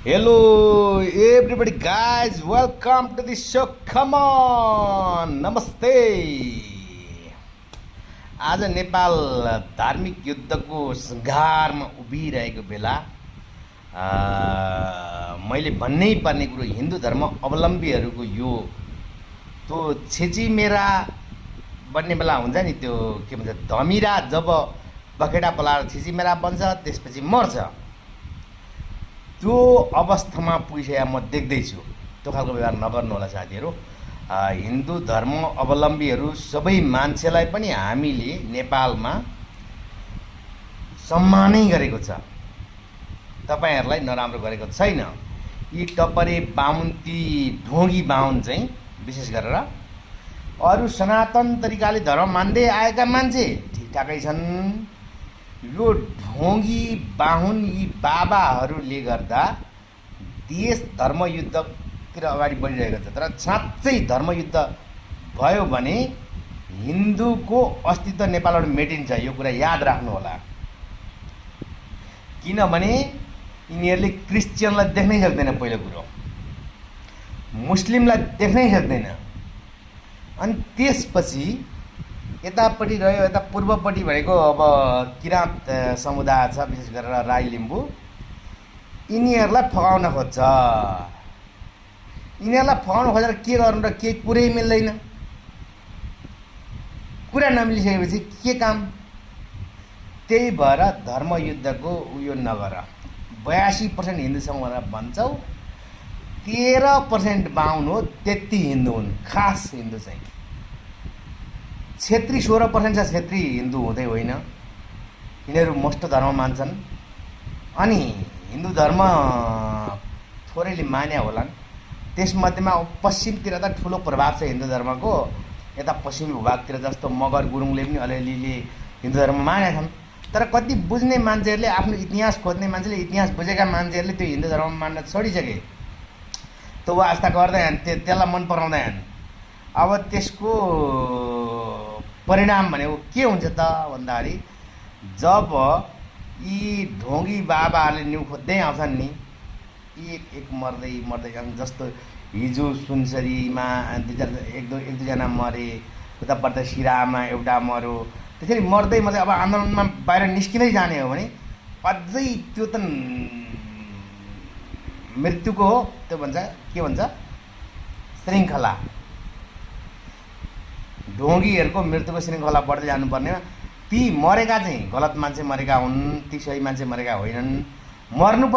Hello, everybody, guys. Welcome to the show. Come on, नमस्ते। आज नेपाल धार्मिक युद्धको सङ्घारमा उभिरहेको बेला मैले भन्नै पर्ने कुरो हिन्दू धर्म अवलम्बीहरूको यो त्यो छेचिमेरा बन्ने बेला हुन्छ नि, त्यो के भन्छ धमिरा जब बखेडा पलाएर छेचिमेरा बन्छ त्यसपछि मर्छ, त्यो अवस्थामा पुगिसकेका म देख्दैछु। त्यो खालको व्यवहार नगर्नु होला साथीहरू। हिन्दू धर्म अवलम्बीहरू सबै मान्छेलाई पनि हामीले नेपालमा सम्मानै गरेको छ, तपाईहरुलाई नराम्रो गरेको छैन। यी टपरे बाहुन, ती ढोंगी बाहुन चाहिँ विशेष गरेर अरु सनातन तरिकाले धर्म मान्दै आएका मान्छे ठिकठाकै छन्। यो ढोंगी बाहुन यी बाबाहरूले गर्दा देश धर्मयुद्धतिर अगाडि बढिरहेको छ। तर साँच्चै धर्मयुद्ध भयो भने हिन्दूको अस्तित्व नेपालबाट मेटिन्छ, यो कुरा याद राख्नु होला। किनभने यिनीहरूले क्रिश्चियनलाई देख्नै सक्दैन, पहिलो कुरो मुस्लिमलाई देख्नै सक्दैन। अनि त्यसपछि यतापट्टि रह्यो, यता पूर्वपट्टि भनेको अब किराँत समुदाय छ, विशेष गरेर राई लिम्बू, यिनीहरूलाई फगाउन खोज्छ। यिनीहरूलाई फगाउन खोजेर के गर्नु र के कुरै मिल्दैन। कुरा नमिलिसकेपछि के काम? त्यही भएर धर्मयुद्धको उयो नगर। 82% हिन्दूसँग भनेर भन्छौ, 13% बाहुन हो, त्यति हिन्दू हुन् खास हिन्दू चाहिँ। क्षेत्री 16% छ, क्षेत्री हिन्दू हुँदै होइन। यिनीहरू मस्ट धर्म मान्छन्। अनि हिन्दू धर्म थोरैले मान्या होलान्। त्यसमध्येमा पश्चिमतिर त ठुलो प्रभाव छ हिन्दू धर्मको। यता पश्चिमी भूभागतिर जस्तो मगर गुरुङले पनि अलिअलि हिन्दू धर्म मानेका छन्। तर कति बुझ्ने मान्छेहरूले, आफ्नो इतिहास खोज्ने मान्छेले, इतिहास बुझेका मान्छेहरूले त्यो हिन्दू धर्म मान्न छोडिसके। त्यो वास्ता गर्दैनन्, त्यसलाई मन पराउँदैनन्। अब त्यसको परिणाम भनेको के हुन्छ त भन्दाखेरि, जब यी ढोंगी बाबाहरूले न्यु खोज्दै आउँछन् नि, एक एक मर्दै मर्दै जान्छन्। जस्तो हिजो सुनसरीमा एक दुईजना मरे, उता पर्दा सिरामा एउटा मर्यो। त्यसरी मर्दै मर्दै अब आन्दोलनमा बाहिर निस्किँदै जाने हो भने अझै त्यो त मृत्युको हो। त्यो भन्छ, के भन्छ, श्रृङ्खला। ढोंगीहरूको मृत्युको श्रृङ्खला बढ्दै जानुपर्ने। ती मरेका चाहिँ गलत मान्छे मरेका हुन्, ती सही मान्छे मरेका होइनन्। मर्नु